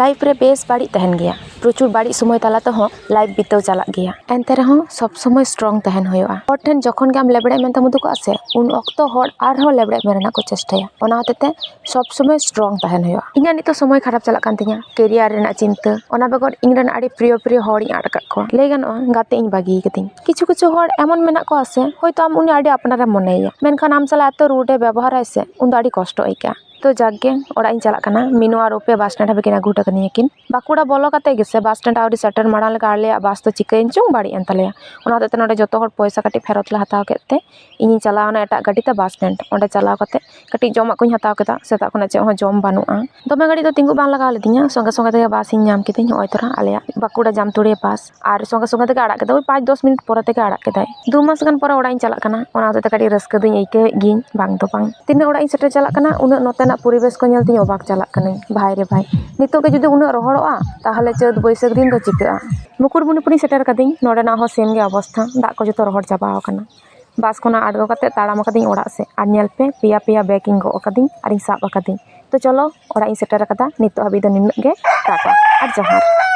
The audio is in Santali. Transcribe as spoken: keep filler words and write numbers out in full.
ᱞᱟᱭᱤᱯᱷ ᱨᱮ ᱵᱮᱥ ᱵᱟᱹᱲᱤᱡ ᱛᱟᱦᱮᱱ ᱜᱮᱭᱟ᱾ ᱯᱨᱚᱪᱩᱨ ᱵᱟᱹᱲᱤᱡ ᱥᱚᱢᱚᱭ ᱛᱟᱞᱟ ᱛᱮᱦᱚᱸ ᱞᱟᱭᱤᱯᱷ ᱵᱤᱛᱟᱹᱣ ᱪᱟᱞᱟᱜ ᱜᱮᱭᱟ᱾ ᱮᱱᱛᱮ ᱨᱮᱦᱚᱸ ᱥᱚᱵ ᱥᱚᱢᱚᱭ ᱥᱴᱨᱚᱝ ᱛᱟᱦᱮᱱ ᱦᱩᱭᱩᱜᱼᱟ᱾ ᱦᱚᱲ ᱴᱷᱮᱱ ᱡᱚᱠᱷᱚᱱ ᱜᱮ ᱟᱢ ᱞᱮᱵᱲᱮᱡ ᱢᱮᱱᱛᱮᱢ ᱩᱫᱩᱜᱚᱜᱼᱟ ᱥᱮ, ᱩᱱ ᱚᱠᱛᱚ ᱦᱚᱲ ᱟᱨᱦᱚᱸ ᱞᱮᱵᱲᱮᱡ ᱢᱮ ᱨᱮᱱᱟᱜ ᱠᱚ ᱪᱮᱥᱴᱟᱭᱟ᱾ ᱚᱱᱟ ᱦᱚᱛᱮᱡ ᱛᱮ ᱥᱚᱵ ᱥᱚᱢᱚᱭ ᱥᱴᱨᱚᱝ ᱛᱟᱦᱮᱱ ᱦᱩᱭᱩᱜᱼᱟ᱾ ᱤᱧᱟᱹᱜ ᱱᱤᱛᱚᱜ ᱥᱚᱢᱚᱭ ᱠᱷᱟᱨᱟᱯ ᱪᱟᱞᱟᱜ ᱠᱟᱱ ᱛᱤᱧᱟᱹ, ᱠᱮᱨᱤᱭᱟᱨ ᱨᱮᱱᱟᱜ ᱪᱤᱱᱛᱟᱹ, ᱚᱱᱟ ᱵᱮᱜᱚᱨ ᱤᱧ ᱨᱮᱱ ᱟᱹᱰᱤ ᱯᱨᱤᱭᱚ ᱯᱨᱤᱭᱚ ᱦᱚᱲᱤᱧ ᱟᱫ ᱟᱠᱟᱫ ᱠᱚᱣᱟ᱾ ᱞᱟᱹᱭ ᱜᱟᱱᱚᱜᱼᱟ, ᱜᱟᱛᱮ ᱤᱧ ᱵᱟᱹᱜᱤ ᱠᱟᱹᱫᱤᱧ᱾ ᱠᱤᱪᱷᱩ ᱠᱤᱪᱷᱩ ᱦᱚᱲ ᱮᱢᱚᱱ ᱢᱮᱱᱟᱜ ᱠᱚᱣᱟ ᱥᱮ, ᱦᱚᱭᱛᱳ ᱟᱢ ᱩᱱᱤ ᱟᱹᱰᱤ ᱟᱯᱱᱟᱨᱮᱢ ᱢᱚᱱᱮᱭᱮᱭᱟ, ᱢᱮᱱᱠᱷᱟᱱ ᱟᱢ ᱥᱟᱞᱟᱜ ᱮᱛᱚ ᱨᱩᱰ ᱮ ᱵᱮᱵᱚᱦᱟᱨᱟᱭ ᱥᱮ, ᱩᱱᱫᱚ ᱟᱹᱰᱤ ᱠᱚᱥᱴᱚ ᱟᱹᱭᱠᱟᱹᱜᱼᱟ᱾ ᱛᱚ ᱡᱟᱠ ᱜᱮ, ᱚᱲᱟᱜ ᱤᱧ ᱪᱟᱞᱟᱜ ᱠᱟᱱᱟ᱾ ᱢᱤᱱᱩ ᱟᱨ ᱨᱩᱯᱮ ᱵᱟᱥ ᱥᱴᱮᱱᱰ ᱦᱟᱹᱵᱤᱡ ᱠᱤᱱ ᱟᱹᱜᱩ ᱦᱚᱴᱚ ᱠᱟᱹᱫᱤᱧᱟ ᱠᱤᱱ᱾ ᱵᱟᱸᱠᱩᱲᱟ ᱵᱚᱞᱚ ᱠᱟᱛᱮ ᱜᱮᱥᱮ, ᱵᱟᱥ ᱥᱴᱮᱱᱰ ᱟᱹᱣᱨᱤ ᱥᱮᱴᱮᱨ ᱢᱟᱲᱟᱝ ᱞᱮᱠᱟ ᱟᱞᱮᱭᱟᱜ ᱵᱟᱥ ᱫᱚ ᱪᱤᱠᱟᱹᱭᱮᱱ ᱪᱚᱝ, ᱵᱟᱹᱲᱤᱡ ᱮᱱ ᱛᱟᱞᱮᱭᱟ᱾ ᱚᱱᱟ ᱦᱚᱛᱮᱡ ᱛᱮ ᱱᱚᱰᱮ ᱡᱚᱛᱚ ᱦᱚᱲ ᱯᱚᱭᱥᱟ ᱠᱟᱹᱴᱤᱡ ᱯᱷᱮᱨᱚᱛ ᱞᱮ ᱦᱟᱛᱟᱣ ᱠᱮᱫ ᱛᱮ, ᱤᱧᱤᱧ ᱪᱟᱞᱟᱣᱱᱟ ᱮᱴᱟᱜ ᱜᱟᱹᱰᱤ ᱛᱮ ᱵᱟᱥ ᱥᱴᱮᱱᱰ᱾ ᱚᱸᱰᱮ ᱪᱟᱞᱟᱣ ᱠᱟᱛᱮ ᱠᱟᱹᱴᱤᱡ ᱡᱚᱢᱟᱜ ᱠᱚᱧ ᱦᱟᱛᱟᱣ ᱠᱮᱫᱟ᱾ ᱥᱮᱛᱟᱜ ᱠᱷᱚᱱᱟᱜ ᱪᱮᱫ ᱦᱚᱸ ᱡᱚᱢ ᱵᱟᱹᱱᱩᱜᱼᱟ᱾ ᱫᱚᱢᱮ ᱜᱷᱟᱹᱲᱤᱡ ᱫᱚ ᱛᱤᱸᱜᱩ ᱵᱟᱝ ᱞᱟᱜᱟᱣ ᱞᱤᱫᱤᱧᱟ, ᱥᱚᱸᱜᱮ ᱥᱚᱸᱜᱮ ᱛᱮᱜᱮ ᱵᱟᱥ ᱤᱧ ᱧᱟᱢ ᱠᱤᱫᱟᱹᱧ᱾ ᱱᱚᱜᱼᱚᱭ ᱛᱚᱨᱟ ᱟᱞᱮᱭᱟᱜ ᱵᱟᱸᱠᱩᱲᱟ ᱡᱟᱢᱛᱩᱲᱤᱭᱟᱹ ᱵᱟᱥ, ᱟᱨ ᱥᱚᱸᱜᱮ ᱥᱚᱸᱜᱮ ᱛᱮᱜᱮ ᱟᱲᱟᱜ ᱠᱮᱫᱟ᱾ ᱳᱭ ᱯᱟᱸᱪ ᱫᱚᱥ ᱢᱤᱱᱤᱴ ᱯᱚᱨᱮ ᱛᱮᱜᱮ ᱟᱲᱟᱜ ᱠᱮᱫᱟᱭ᱾ ᱫᱩ ᱢᱟᱥ ᱜᱟᱱ ᱯᱚᱨᱮ ᱚᱲᱟᱜ ᱤᱧ ᱪᱟᱞᱟᱜ ᱠᱟᱱᱟ᱾ ᱚᱱᱟ ᱦᱚᱛᱮᱡ ᱛᱮ ᱠᱟᱹᱴᱤᱡ ᱨᱟᱹᱥᱠᱟᱹ ᱫᱚᱧ ᱟᱹᱭᱠᱟᱹᱣᱮᱫ ᱜᱤᱭᱟᱹᱧ, ᱵᱟᱝ ᱫᱚ ᱵᱟᱝ᱾ ᱛᱤᱱᱟᱹᱜ ᱚᱲᱟᱜ ᱤᱧ ᱥᱮᱴᱮᱨ ᱪᱟᱞᱟᱜ ᱠᱟᱱᱟ, ᱩᱱᱟᱹᱜ ᱱᱚᱛᱮᱱᱟᱜ ᱯᱚᱨᱤᱵᱮᱥ ᱠᱚ ᱧᱮᱞ ᱛᱤᱧ ᱚᱵᱟᱠ ᱪᱟᱞᱟᱜ ᱠᱟᱹᱱᱟᱹᱧ᱾ ᱵᱷᱟᱭ ᱨᱮ ᱵᱷᱟᱭ, ᱱᱤᱛᱚᱜ ᱜᱮ ᱡᱩᱫᱤ ᱩᱱᱟᱹᱜ ᱨᱚᱦᱚᱲᱚᱜᱼᱟ, ᱛᱟᱦᱚᱞᱮ ᱪᱟᱹᱛ ᱵᱟᱹᱭᱥᱟᱹᱠᱷ ᱫᱤᱱ ᱫᱚ ᱪᱤᱠᱟᱹᱜᱼᱟ? ᱢᱩᱠᱩᱴᱢᱩᱱᱤᱯᱩᱨᱤᱧ ᱥᱮᱴᱮᱨ ᱠᱟᱹᱫᱤᱧ, ᱱᱚᱰᱮᱱᱟᱜ ᱦᱚᱸ ᱥᱮᱢ ᱜᱮ ᱚᱵᱚᱥᱛᱷᱟ, ᱫᱟᱜ ᱠᱚ ᱡᱚᱛᱚ ᱨᱚᱦᱚᱲ ᱪᱟᱵᱟ ᱟᱠᱟᱱᱟ᱾ ᱵᱟᱥ ᱠᱷᱚᱱᱟᱜ ᱟᱬᱜᱚ ᱠᱟᱛᱮ ᱛᱟᱲᱟᱢ ᱟᱠᱟᱫᱤᱧ ᱚᱲᱟᱜ ᱥᱮᱫ, ᱟᱨ ᱧᱮᱞ ᱯᱮ, ᱯᱮᱭᱟ ᱯᱮᱭᱟ ᱵᱮᱜᱽ ᱤᱧ ᱜᱚᱜ ᱟᱠᱟᱫᱤᱧ ᱟᱨᱤᱧ ᱥᱟᱵ ᱟᱠᱟᱫᱤᱧ᱾ ᱛᱚ ᱪᱚᱞᱚ, ᱚᱲᱟᱜ ᱤᱧ ᱥᱮᱴᱮᱨ ᱟᱠᱟᱫᱟ᱾ ᱱᱤᱛᱚᱜ ᱦᱟᱹᱵᱤᱡ ᱫᱚ ᱱᱤᱱᱟᱹᱜ ᱜᱮ, ᱴᱟᱴᱟ ᱟᱨ ᱡᱚᱦᱟᱨ᱾